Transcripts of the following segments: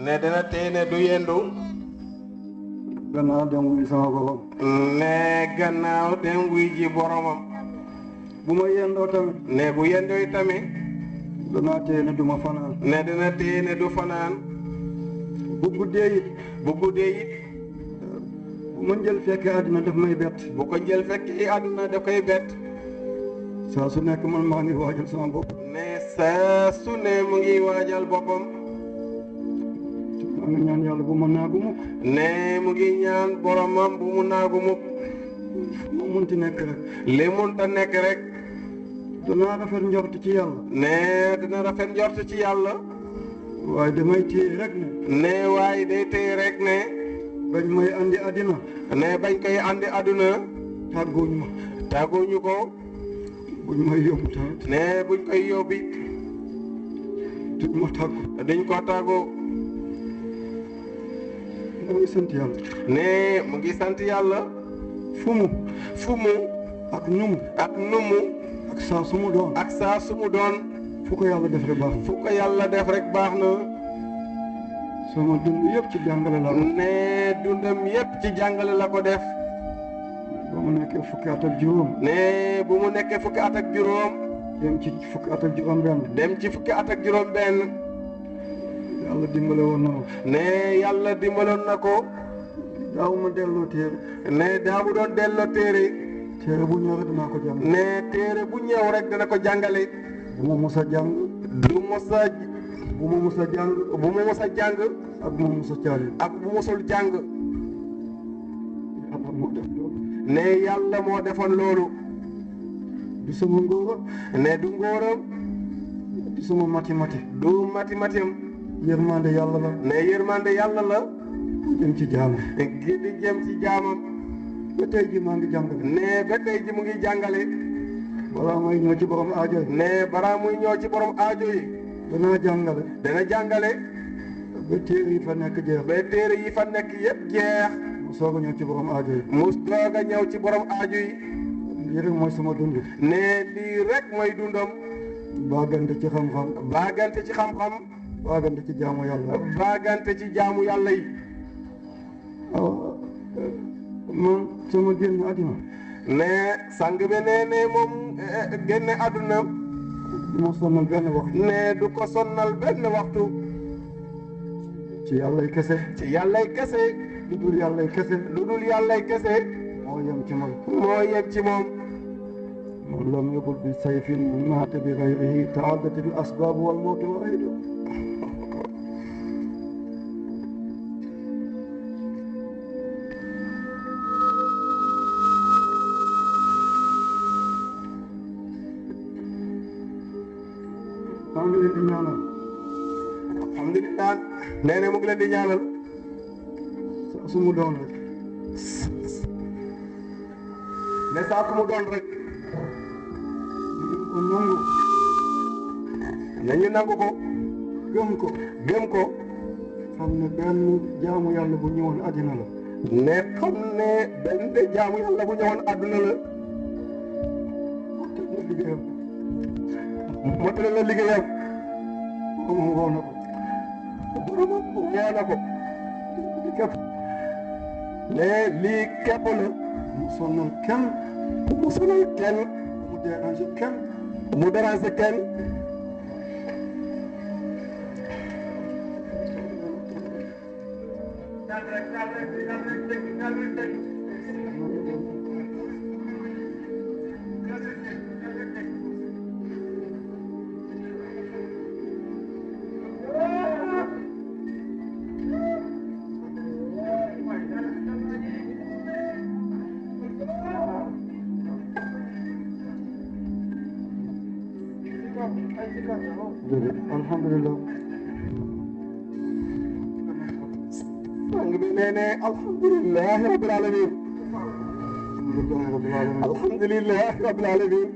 ne dana tey ne du yendu. gannaaw dem wuy sama borom. ne gannaaw dem wuy ji boromam. bu ma yendoo tamit. ne bu yendoo tamit. danaa téye ne du ma fanaan. ne dana tey ne du fanaan. bu guddee it. bu guddee it. bu ma njël fekkee àddina daf may bett. bu ko njël fekkee àdduna da koy bett. saa su nekk man maa ngi waajal sama bopp. ne saa su ne mu ngi waajal boppam. maa ngi ñaan yàlla bu ma naagu mukk. ne mu ngi ñaan boromam bu mu naagu mukk. fu ma munti nekk rek. li munta nekk rek. danaa rafet njort ci yàlla. ne dina rafet njort ci yàlla. waaye damay téye rek ne. ne waaye day téye rek ne. bañ may andi àddina. ne bañ koy andi àdduna. tàgguñ ma. tàgguñu ko. buñ may yóbbu tamit. ne buñ koy yóbbi. duñ ma tàggu. duñ ko tàggu. maa ngi sant yàlla. ne mu ngi sant yàlla. fu mu. fu mu. ak numu. ak numu. ak saa su mu doon. ak saa su mu doon. fu ko yàlla def rek baax na. fu ko yàlla def rek baax na. sama dund yëpp ci jàngale la ko. ne dundam yépp ci jàngale la ko def. ba mu nekkee fukki at ak juróom. ne bu mu nekkee fukki at ak juróom. dem ci fukki at ak juróom benn. dem ci fukki at ak juróom benn. yàlla dimbale woon na ma. ne yàlla dimbaloon na ko. daaw ma delloo téere. ne daa bu doon delloo téere. téere bu ñëw rek dinaa ko jàng. ne téere bu ñëw rek dana ko jàngale. bu ma mos a jàng. du mos a. bu ma mos a jàng. bu mu mos a jàng. ak bu ma mos a caali. ak bu mosul jàng. yàlla moo def loolu. ne yàlla moo defoon loolu. du sama ngóora. ne du ngóoram. du sama mati. du mati-matim. yërmande yàlla la. ne yërmande yàlla la. jëm ci jaam. gi di jëm ci jaamam. ba tey ji maa ngi jàngale. ne ba tey ji mu ngi jàngale. balaa may ñëw ci borom aajo yi. ne balaa muy ñëw ci borom aajo yi. danaa jàngale. dana jàngale. ba téere yi fa nekk jeex. ba téere yi fa nekk yépp jeex. mu soog a ñëw ci borom aajo yi. mu soog a ñëw ci borom aajo yi. lii rek mooy sama dund. ne lii rek mooy dundam. baagante ci xam-xam. baagante ci xam-xam. baagante ci jaamu yàlla. baagante ci jaamu yàlla yi. man sama génn àddina. ne sang bi ne moom génne àdduna. du ma sonnal benn waxtu. ne du ko sonnal benn waxtu. ci yàllay kese. ci yàllay kese. lu dul yàllay kese. lu dul yàllay kese. moo yem ci man. moo yem ci moom. man lam yakul bi sayfin maata bi gayrihi taaddat al asbaab wal mawtu wa aydu. maa ngi leen di ñaanal. alhamdulilah. nee na mu ngi leen di ñaanal. saa su mu doon rek. ne saa su mu doon rek. ko nangu. nañu nangu ko. gëm ko. gëm ko. xam ne benn jaamu yàlla bu ñëwoon àddina la. ne xam ne benn jaamu yàlla bu ñëwoon àdduna la. te ñu liggéeyam. motale la liggéeyam. moom woo na ko. boromam woo na ko. li képp. ne lii képp la. mu sonal kenn. mu sonal kenn. mu déranger kenn. mu déranger kenn. alhamdulilah. sang bi nee ne alhamdulilahi rabbil alamin. alhamdulilah alhamdulilahi rabbil alamin. rabbil alamin.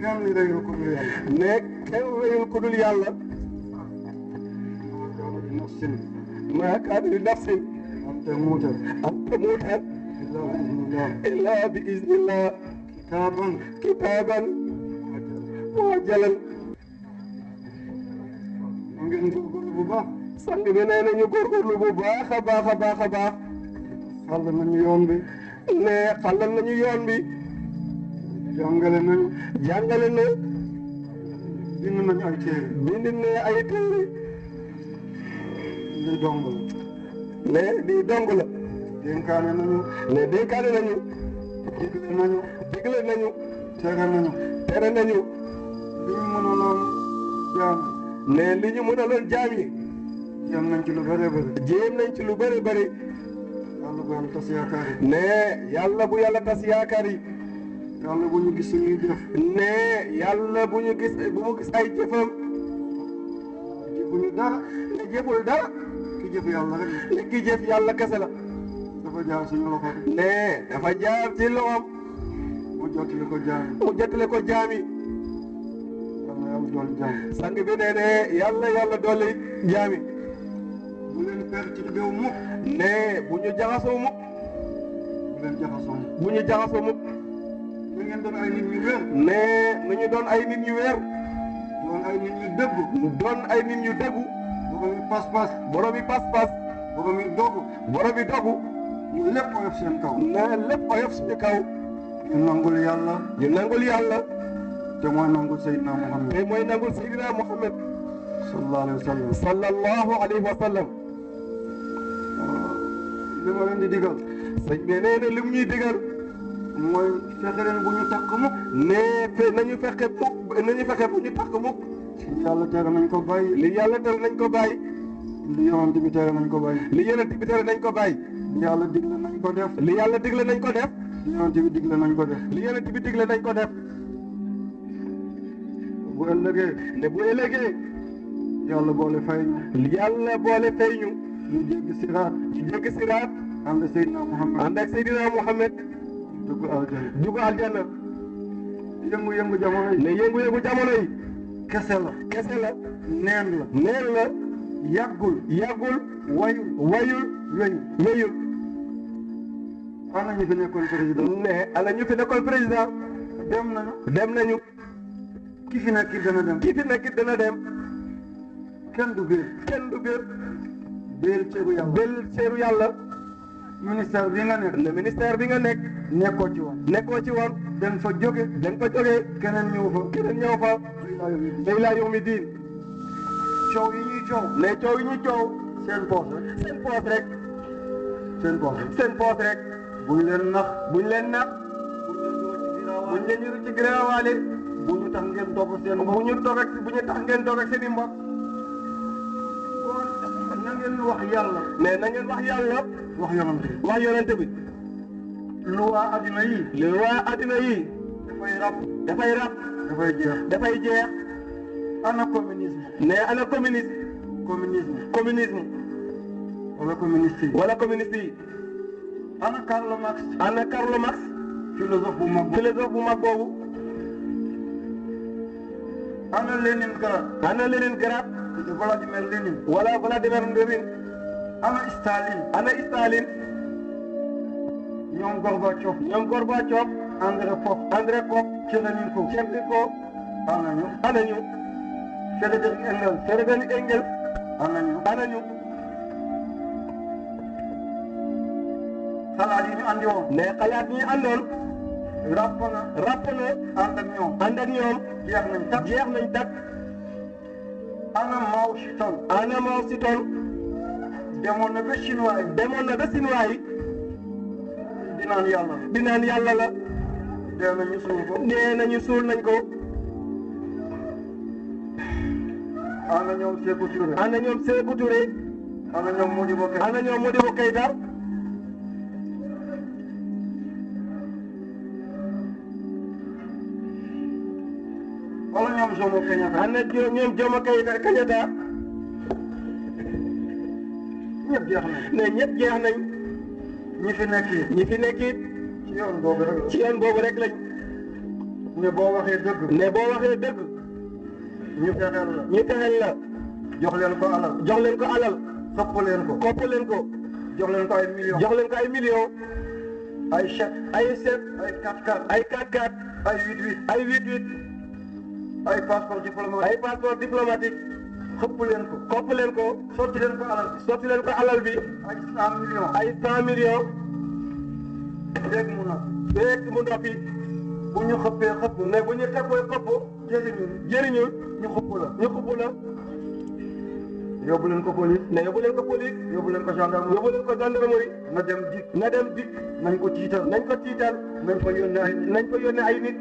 kenn rëyul ku dul yàlla. ne kenn rëyul ku dul yàlla. nafsin. maa kaana li nafsin an tamuuta an tamuuta illaa bi iznillah. illaa bi iznillah. kitaaban. kitaaban muajjalan. ngeen góorgóorlu bu baax. sang bi nee na ñu góorgóorlu bu baax a baax a baax a baax. xàll nañu yoon bi. ne xàllal nañu yoon bi. jàngale nañu. jàngale na. bind nañu ay téere. bind ne ay téere. lii dong la. ne lii dong la. dénkaane nañu. ne dénkaane nañu. digle nañu. digle nañu. tere nañu. tere nañu. li ñu mënaloon jaam. ne li ñu mënaloon jaam yi. jéem nañ ci lu bëree bëri. jéem nañ ci lu bëri bëri. yàlla bu yàlla tas yaakaar yi. ne yàlla bu yàlla tas yaakaar yi. yàlla bu ñu gis suñuy jëf. ne yàlla bu ñu gis bu mu gis ay jëfam. jëfuñu dara. ne jëful dara. ki jëf yàlla rek. ne ki jëf yàlla kese la. dafa jaar suñu loxo. ne dafa jaar ci loxoom. mu jottali ko jaam. mu jottale ko jaam yi. yàlla yàlla doon jaam. sang bi nee ne yàlla dolli jaam yi. bu leen perturbé mukk. ne bu ñu jaxasoo mukk. bu leen jaxasoo mukk. bu ñu jaxasoo mukk. da ngeen doon ay nit ñu wér. ne nu ñu doon ay nit ñu weer. doon ay nit ñu dëggu. ñu doon ay nit ñu dëggu. borom yi pas-pas. borom yi pas-pas. borom yi dogu. borom yi dogu. ñu lépp oyof seen kaw. ne lépp oyof suñu kaw. ñu nangul yàlla. ñu nangul yàlla. te mooy nangul Seydina Muhammad. te mooy nangul Seydina Muhammad. sallallahu alayhi wa sallam. sallallahu alayhi wa sallam. li ma leen di digal. sëñ bi nee na li mu ñuy digal. mooy fexe leen bu ñu takk mukk. nañu fexe bu ñu takk mukk. li yàlla tere nañ ko bàyyi. li yàlla tere nañ ko bàyyi. li yonent bi tere nañ ko bàyyi. li yonent bi tere nañ ko bàyyi. li yàlla digle nañ ko def. li yàlla digle nañ ko def. li yonent bi digle nañ ko def. li yonent bi digle nañ ko def. bu ëllëgee. ne bu ëllëgee. yàlla boole fay ñu. yàlla boole fay ñu. ñu jéggi siraat. ñu jéggi siraat. ànd Seydina Muhammad. ànd ak Seydina Muhammad. dugg aljana. dugg aljanna. yëngu-yëngu jamono yi. ne yëngu-yëngu jamono yi. kese la. kese la. neen la. neen la. yàggul. yàggul. wayul. wayul. wéyul. wéyul. ana ñu fi nekkoon président. ne ana ñu fi nekkoon président. dem nañu. dem nañu. ki fi nekk dana dem. ki fi nekk dana dem. kenn du biir. kenn du biir. biir ceebu yàlla. bel seeru yàlla. ministère bi nga nekk. le ministère bi nga nekk. nekkoo ci woon. nekkoo ci woon. dem fa jóge. da nga fa jógee. keneen ñëw fa. keneen ñëw fa. day laa yow mi diin. coow yi ñuy coow. ne coow yi ñuy coow. seen poos rek. seen poos rek. seen poos rek. seen poos rek. buñ leen nax. buñ leen nax. buñ leen yëru ci giraawaale. bu ñu tax ngeen topp seen bopp. bu ñu tax ngeen toog ak seen i mbokk. na ngeen wax yàlla. mais na ngeen wax yàlla. wax yonante bi. wax yonente bi. lu waa addina yi. li waa addina yi. dafay rab. dafay rab. dafay jeex. dafay jeex. ana communisme. ne ana communiste. communisme. wala communiste yi. wala communiste yi. ana Karl Marx. ana Karl Marx. philosophe bu mag. philosophe bu mag boobu. ana Leningrad. ana Leningrad. Vladimir Lenin. wala Vladimir Lenin. ana Stalin. ana Stalin. ñoom Gorbatchev. ñoom Gorbatchev. André Kopp. Tchernenko. ana ñu. Friedrich Engels. ana ñu. xalaat yi ñu andi woon. ne xalaat ñi àndoon. ràpp na. ànd ak ñoom. jeex nañ tak. ana Mao Zedong. demoon na ba Chinois yi. di naan yàlla la. dee nañu suul nañ ko. ana ñoom Sékou Touré. ana ñoom Sékou Touré. ana ñoom Modibo Keïta. wala ñoom Jomo Kenyatta. ana ñoom Jomo Kenyatta. ñëpp jeex nañ. ne ñëpp jeex nañ. ñi fi nekk it. ci yoon boobu rek lañ. ne boo waxee dëgg. ñu fexeel la. jox leen ko alal. kopp leen ko. jox leen ko ay millions. ay chèque. ay 4x4. ay 4x4. ay 8x8. ay 8x8. ay passeport diplomatique. xëpp leen ko. kopp leen ko. sotti leen ko alal. sotti leen ko alal bi. ay 100 millions. ay 100 millions. léegi mu noppi. léegi mu noppi. bu ñu xëppee xëpp. ne bu ñu xëppee xëpp. jëriñul. ñu xëpp la. ñu xëpp la. yóbbu leen ko police. ne yóbbu leen ko police. yóbbu leen ko gendarmerie. yóbbu leen ko gendarmerie. na dem dik. na dem dik. nañ ko tiital. nañ ko tiital. nañ ko yónnee ay nit. nañ ko yónnee ay nit.